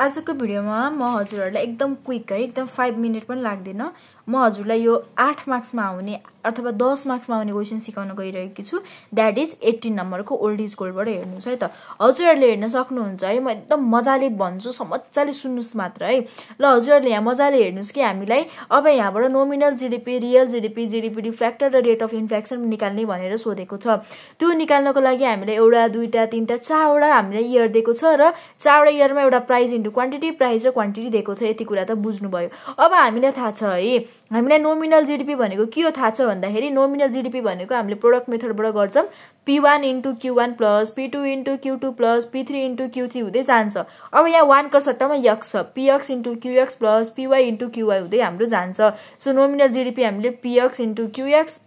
आजको भिडियोमा म हजुरहरुलाई एकदम क्विक है एकदम 5 मिनेट पनि लाग्दैन म हजुरलाई यो 8 मार्क्समा आउने अथवा 10 मार्क्समा आउने क्वेशन सिकाउन गइरहेकी छु दैट इज 18 नम्बरको ओल्ड इज गोल्ड बाट हेर्नुस् है त हजुरहरुले हेर्न सक्नुहुन्छ है म एकदम मजाले भन्छु मजाले सुन्नुस् मात्र है ल हजुरहरुले यहाँ मजाले हेर्नुस् कि हामीलाई अब यहाँबाट nominal GDP real GDP GDP deflator र रेट अफ इन्फ्लेसन निकाल्ने भनेर सोधेको छ त्यो निकाल्नको लागि हामीलाई एउटा दुईटा तीनटा चारवटा हामीलाई इयर दिएको छ र चारवटा इयरमा एउटा प्राइस इन्टु क्वान्टिटी प्राइस र क्वान्टिटी दिएको छ यति कुरा त बुझ्नु भयो अब हामीलाई थाहा छ है हामीलाई नोमिनल जीडीपी भनेको के हो थाहा छ भन्दाखेरि नोमिनल जीडीपी भनेको हामीले प्रोडक्ट मेथडबाट गर्छौं P1 into Q1 plus P2 into Q2 plus P3 into Q3 हुँदै जान्छ अब यहाँ 1 को सट्टामा x छ Px into Qx plus Py into Qy हुँदै हाम्रो जान्छ सो नोमिनल जीडीपी हामीले Px into Qx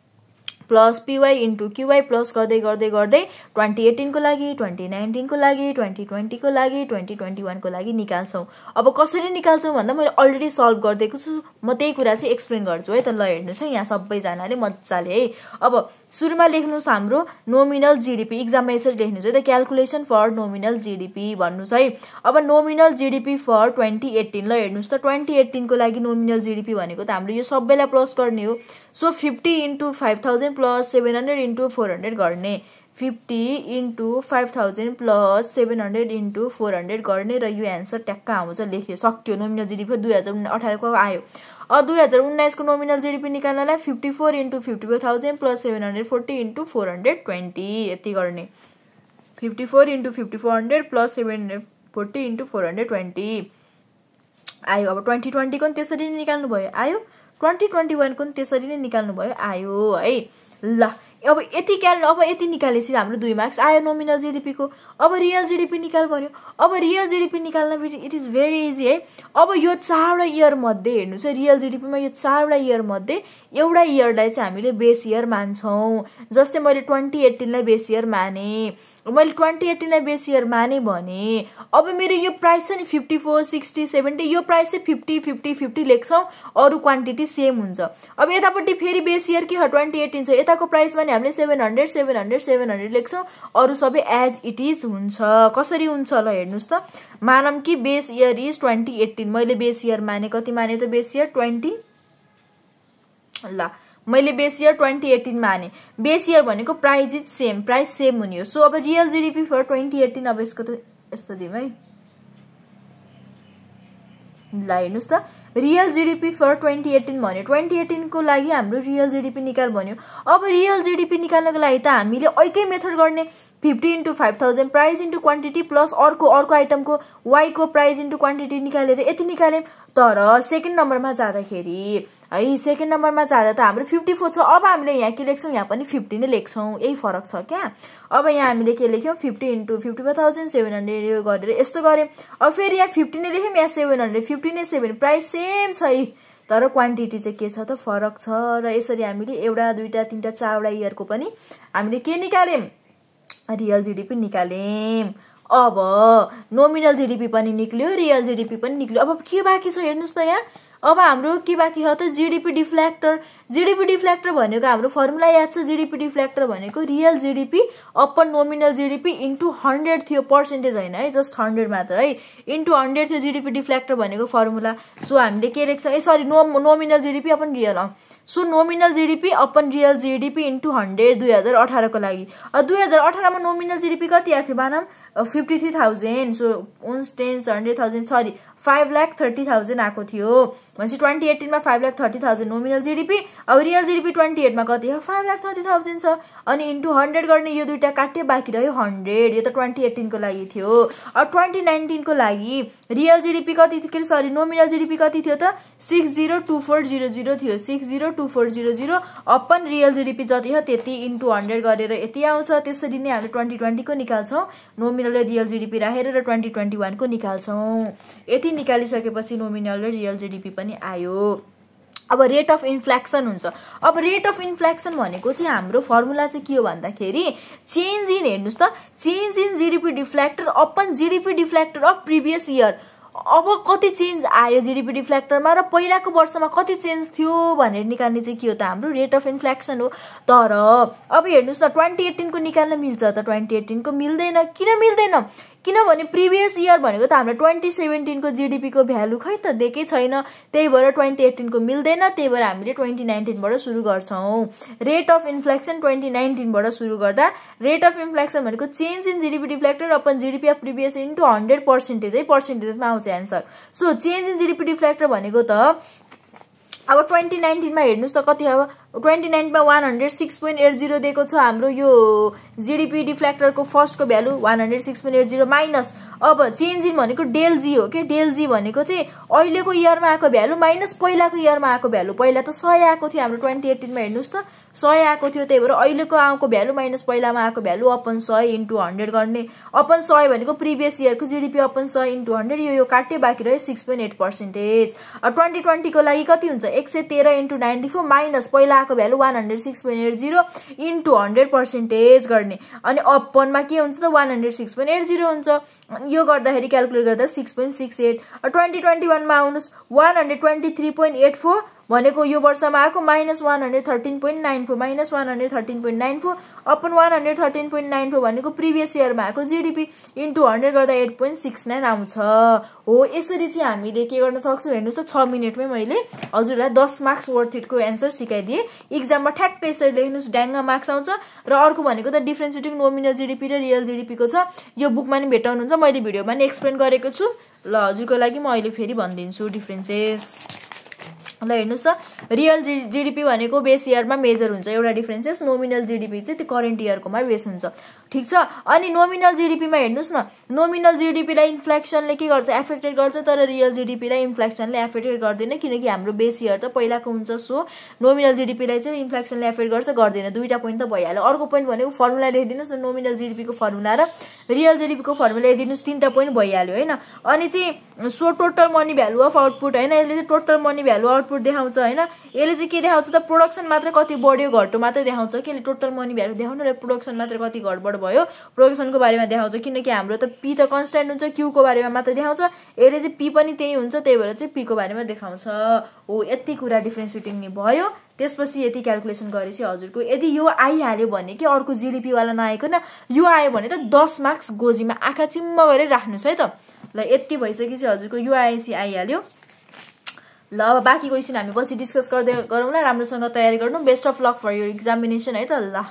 plus Py into Qy plus गर्दै गर्दै गर्दै 2018 को लागि 2019 को लागि 2020 को लागि 2021 को लागि निकाल्छौं अब कसरी निकाल्छौं भन्दा मैले अलरेडी सल्भ गर्दैको छु म त्यही कुरा चाहिँ एक्सप्लेन गर्छु है त ल हेर्नुस् है यहाँ सबै जनाले मज्जाले है अब सुरुमा लेख्नुस् हाम्रो नोमिनल जीडीपी एक्जाममा यसरी लेख्नुस् है त क्याल्कुलेसन फर नोमिनल जीडीपी भन्नुस् है अब नोमिनल जीडीपी फर 2018 ल हेर्नुस् त 2018 को लागि नोमिनल जीडीपी भनेको त हाम्रो यो सबैलाई प्लस गर्ने हो सो 50 into 5000 plus 700 into 400 गर्ने 50 into 5000 plus 700 into 400 गर्ने र यो आन्सर ट्याक्क आउँछ लेख्यो सक्यो नोमिनल जीडीपी 2018 को आयो अब 2019 को nominal GDP निकाल्नलाई 54 into 54000 plus 740 into 420 यति गर्ने 54 into 5400 plus 740 into 420 आयो अब 2020 को त्यसरी नै निकाल्नु भयो आयो 2021 को त्यसरी नै निकाल्नु भयो आयो है ल अब यति निकालेपछि हाम्रो 2 मार्क्स आयो नोमिनल जीडीपी को अब रियल जीडीपी निकाल भन्यो अब रियल जीडीपी निकाल्न इट इज भेरी इजी है अब यो चारवटा इयर मध्ये हेर्नुस् है रियल जीडीपी मा यो चारवटा इयर मध्ये एउटा इयरलाई चाहिँ हामीले बेस इयर मान्छौं जस्तै मैले 2018 लाई बेस इयर माने मैले 2018 लाई बेस इयर माने भने अब मेरो यो प्राइस छ नि 54 60 70 यो प्राइस चाहिँ 50 50 50 लेख्छौं अरु क्वान्टिटी सेम हुन्छ अब यतापट्टि फेरि बेस इयर के हो 2018 छ यताको प्राइस भने हामीले 700 700 700 लेख्छौं अरु सबै एज इट इज हुन्छ कसरी हुन्छ ल हेर्नुस् त मानम कि बेस इयर इज 2018 मैले बेस इयर माने कति माने त बेस इयर 20 ल मैले बेस इयर 2018 माने बेस इयर भनेको price is same price same हुने हो सो अब रियल जीडीपी फर 2018 अब यसको त यस्तो दिम है ल हेर्नुस् त रियल जीडीपी फर 2018 भन्यो 2018 को लागि हाम्रो रियल जीडीपी निकाल भन्यो अब रियल जीडीपी निकाल्नको लागि त हामीले अर्कै मेथड गर्ने 50 into 5000 price into quantity plus अर्को आइटमको y को प्राइस into क्वान्टिटी निकालेर यति निकालेम तर सेकेन्ड नम्बरमा जाँदाखेरि है सेकेन्ड नम्बरमा जाँदा त हाम्रो 54 छ अब हामीले यहाँ के लेख्छौं यहाँ पनि 50 नै लेख्छौं यही फरक छ क्या अब यहाँ हामीले के लेख्यौं 50 into 55700 यो गरेर यस्तो गरे अब फेरि यहाँ 50 नै लेख्यौं यहाँ 700 50 नै 7 प्राइस सेम छ है तर क्वान्टिटी चाहिँ के छ त फरक छ र यसरी हामीले एउटा दुईटा तीनटा चारवटा इयरको पनि हामीले के निकालेम रियल जीडीपी निकालेम अब नोमिनल जीडीपी पनि निक्ल्यो रियल जीडीपी पनि निक्ल्यो अब के बाँकी छ हेर्नुस् त यहाँ अब हाम्रो के बाँकी छ त जीडीपी डिफ्ल्याक्टर भनेको हाम्रो फर्मुला याद छ जीडीपी डिफ्ल्याक्टर भनेको real GDP upon nominal GDP into 100 थियो पर्सेन्टेज हैन है जस्ट 100 मात्र है इन्टु 100 थियो जीडीपी डिफ्ल्याक्टर भनेको फर्मुला सो हामीले के लेख्छौं ए sorry nominal GDP upon real so nominal GDP upon real GDP into 100 2018 को लागि 2018 मा नोमिनल जीडीपी कति आथ्यो मानम 53000 सो 100,000 सरी 5,30,000 आको थियो भनेपछि 2018 मा 5,30,000 नोमिनल जीडीपी अब रियल जीडीपी 28 मा कति हो 5,30,000 छ अनि इन्टु 100 गर्ने यो दुईटा काट्यो बाँकी रह्यो 100 यो त 2018 को लागि थियो अब 2019 को लागि रियल जीडीपी कति थियो सरी नोमिनल जीडीपी कति थियो त 602400 थियो 602400 अपन रियल जीडीपी जति हो त्यति इन्टु 100 गरेर यति आउँछ त्यसरी नै हामीले 2020 को निकाल्छौं नोमिनल र रियल जीडीपी राखेर र 2021 को निकाल्छौं यति निकालिसकेपछि नोमिनल र रियल जीडीपी पनि आयो अब रेट अफ इन्फ्लेसन हुन्छ अब रेट अफ इन्फ्लेसन भनेको चाहिँ हाम्रो फर्मुला चाहिँ के हो भन्दाखेरि चेन्ज इन हेर्नुस् त change in GDP deflator upon GDP deflator of previous year अब कति चेन्ज आयो जीडीपी डिफ्ल्याक्टरमा र पहिलाको वर्षमा कति चेन्ज थियो भनेर निकाल्ने चाहिँ के हो त हाम्रो रेट अफ इन्फ्लेसन हो तर अब हेर्नुस् न 2018 को निकाल्न मिल्छ त 2018 को मिल्दैन किन मिल्दैन किनभने प्रिभियस इयर भनेको त हाम्रो 2017 को जीडीपी को भ्यालु खै त देकै छैन, त्यही भएर 2018 को मिल्दैन, त्यही भएर हामीले 2019 बाट सुरु गर्छौं। रेट अफ इन्फ्लेक्सन 2019 बाट सुरु गर्दा रेट अफ इन्फ्लेक्सन भनेको change in GDP deflector upon GDP of previous into 100% है, पर्सेन्टेजमा आउँछ answer. So change in GDP deflector भनेको त अब 2019 मा हेर्नुस् त कति अब 29 मा 106.80 दिएको छ हाम्रो यो जीडीपी डिफ्लेक्टर को फर्स्ट को भ्यालु 106.80 माइनस अब चेन्ज इन भनेको डेल जी हो के, डेल जी भनेको चाहिँ अहिलेको इयरमा आएको भ्यालु माइनस पहिलाको इयरमा आएको भ्यालु। पहिला त 100 आएको थियो हाम्रो 2018 मा हेर्नुस् त 100 आएको थियो, त्यही भएर अहिलेको आएको भ्यालु माइनस पहिलामा आएको भ्यालु अपन 100 इन्टु 100 गर्ने। अपन 100 भनेको प्रिभियस इयरको जीडीपी अपन 100 इन्टु 100 यो काट्टे बाँकी रह्यो 6.8%। अब 2020 को लागि कति हुन्छ 113 इन्टु 94 माइनस पहिला आएको भ्यालु 106.80 इन्टु 100% गर्ने अनि अपनमा के हुन्छ त 106.80 हुन्छ। यो गर्दाखेरि क्याल्कुलेट गर्दा 6.68। 2021 मा आउनुस् 123.84 भनेको यो वर्षमा आएको माइनस 113.94 माइनस 113.94 अपन 113.94 भनेको प्रिभियस इयरमा आएको जीडीपी इन्टु 100 गर्दा 8.69 आउँछ। हो यसरी चाहिँ हामीले के गर्न सक्छौं हेर्नुस् त 6 मिनेटमै मैले हजुरलाई 10 मार्क्स वर्थ इट को एन्सर सिकाइदिए। एक्जाममा ठ्याक्कै यसरी लेख्नुस् ड्याङ्ग मार्क्स आउँछ। र अर्को भनेको त डिफरेन्स बिट्विन नोमिनल जीडीपी र रियल जीडीपी को छ, यो बुकमा नि भेटाउनुहुन्छ, मैले भिडियोमा नि एक्सप्लेन गरेको छु। ल हजुरको लागि म अहिले फेरि भनिदिन्छु डिफरेन्सेस। ल हेर्नुस् त रियल जीडीपी भनेको बेस इयरमा मेजर हुन्छ एउटा डिफरेन्सेस, नोमिनल जीडीपी चाहिँ त्यो करेन्ट इयरकोमा बेस हुन्छ, ठीक छ। अनि नोमिनल जीडीपी मा हेर्नुस् न नोमिनल जीडीपी लाई इन्फ्लेक्सनले के गर्छ एफेक्टेड गर्छ, तर रियल जीडीपी लाई इन्फ्लेक्सनले एफेक्टेड गर्दैन किनकि हाम्रो बेस इयर त पहिलाको हुन्छ। सो नोमिनल जीडीपी लाई चाहिँ इन्फ्लेक्सनले एफेक्ट गर्छ गर्दैन, दुईटा पोइन्ट त भइहाल्यो। अर्को पोइन्ट भनेको फर्मुला लेखिदिनुस् न नोमिनल जीडीपी को फर्मुला र रियल जीडीपी को फर्मुला लेखिदिनुस्, तीनटा पोइन्ट भइहाल्यो हैन। अनि चाहिँ so total money value of output हैन, यसले चाहिँ टोटल मनी भ्यालु आउटपुट देखाउँछ हैन। यसले चाहिँ के देखाउँछ त प्रोडक्सन मात्र कति बढ्यो घट्यो मात्र देखाउँछ कि, यसले टोटल मनी भ्यालु देखाउन र प्रोडक्सन मात्र कति घटबढ भयो प्रोडक्सन को बारेमा देखाउँछ किनकि हाम्रो त पी त कन्स्ट्यान्ट हुन्छ, क्यू को बारेमा मात्र देखाउँछ, यसले चाहिँ पी पनि त्यही हुन्छ, त्यही भएर चाहिँ पी को बारेमा देखाउँछ। हो यति कुरा डिफरेन्स बिट्विन नि भयो। त्यसपछि यति क्याल्कुलेसन गरेपछि हजुरको यदि यो आइहाल्यो भने के अर्को जीडीपी वाला नआएको न यो आयो भने त 10 मार्क्स गोजीमा आँखा चिम्म गरेर राख्नुस् है त। ल यति भइसकेपछि हजुरको यो आएपछि आइहाल्यो। ल अब बाँकी क्वेसन हामी पछि डिस्कस गर्दै गरौँला, राम्रोसँग तयारी गर्नु। Best of luck for your examination है त। ल